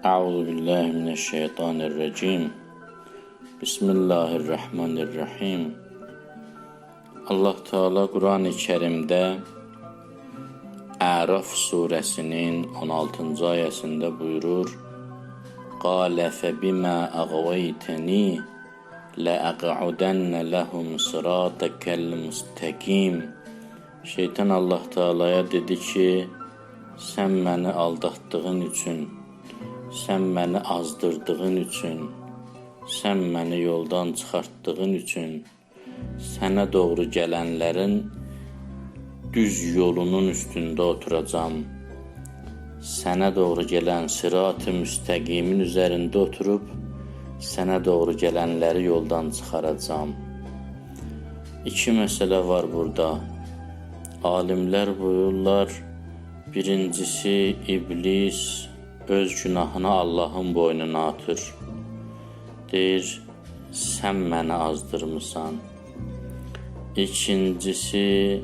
Euzu billahi mineşşeytanirracim. Bismillahirrahmanirrahim. Allah Teala Qurani Kərimdə Əraf surəsinin 16-cı ayəsində buyurur: Qalə fəbimə əğveytəni ləəq'udənə ləhum sıratəkəl müstəqim. Şeytan Allah Teala'ya dedi ki, sən məni aldatdığın üçün, sən məni azdırdığın üçün, sən məni yoldan çıxartdığın üçün, sənə doğru gələnlərin düz yolunun üstündə oturacam. Sənə doğru gələn sırat-ı müstəqimin üzərində oturub, sənə doğru gələnləri yoldan çıxaracam. İki məsələ var burada. Alimlər buyururlar, birincisi iblis öz günahını Allahın boynuna atır. Deyir, sən məni azdırmısan. İkincisi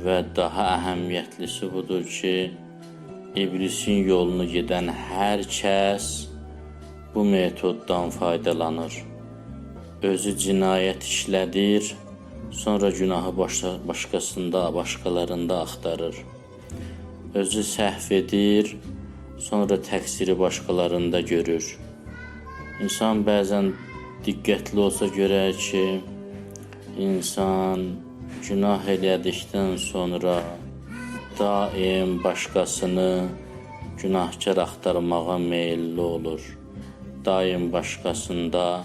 və daha əhəmiyyətlisi budur ki, iblisin yolunu gedən hər kəs bu metoddan faydalanır. Özü cinayət işlədir, sonra günahı başqasında, başqalarında axtarır. Özü səhv edir, sonra təqsiri başqalarında görür. İnsan bəzən diqqətli olsa görər ki, insan günah elədikdən sonra daim başqasını günahkar axtarmağa meyilli olur. Daim başqasında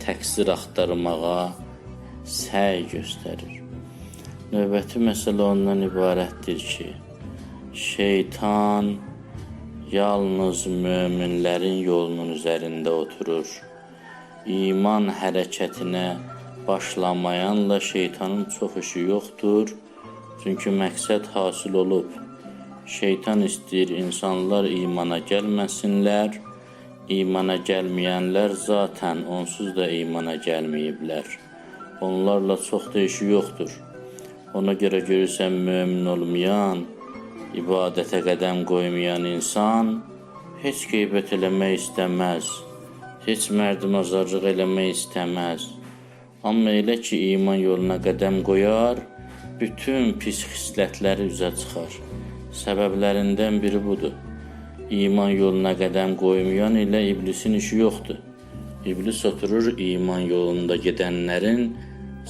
təqsir axtarmağa səy göstərir. Növbəti məsələ ondan ibarətdir ki, şeytan yalnız möminlərin yolunun üzərində oturur. İman hərəkətinə başlamayanla şeytanın çox işi yoxdur. Çünki məqsəd hasil olub. Şeytan istəyir insanlar imana gəlməsinlər. İmana gəlməyənlər zaten onsuz da imana gəlməyiblər. Onlarla çox da işi yoxdur. Ona görə görürsən mömin olmayan, ibadətə qədəm qoymayan insan heç qeybət eləmək istəməz, heç mərdümazarlıq eləmək istəməz. Amma elə ki iman yoluna qədəm qoyar, bütün pis xislətləri üzə çıxar. Səbəblərindən biri budur. İman yoluna qədəm qoymayan ilə iblisin işi yoxdur. İblis oturur iman yolunda gedənlərin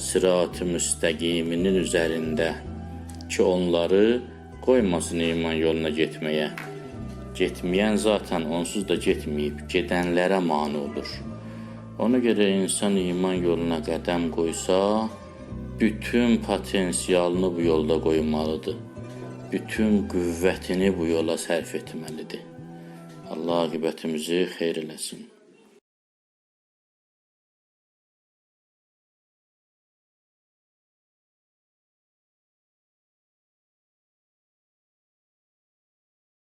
sırat-ı müstəqiminin üzərində ki onları qoymasın iman yoluna getməyə. Getməyən zaten onsuz da getməyib, gedənlərə mane olur. Ona görə insan iman yoluna qədəm qoysa, bütün potensialını bu yolda qoymalıdır. Bütün qüvvətini bu yola sərf etməlidir. Allah aqibətimizi xeyir eləsin.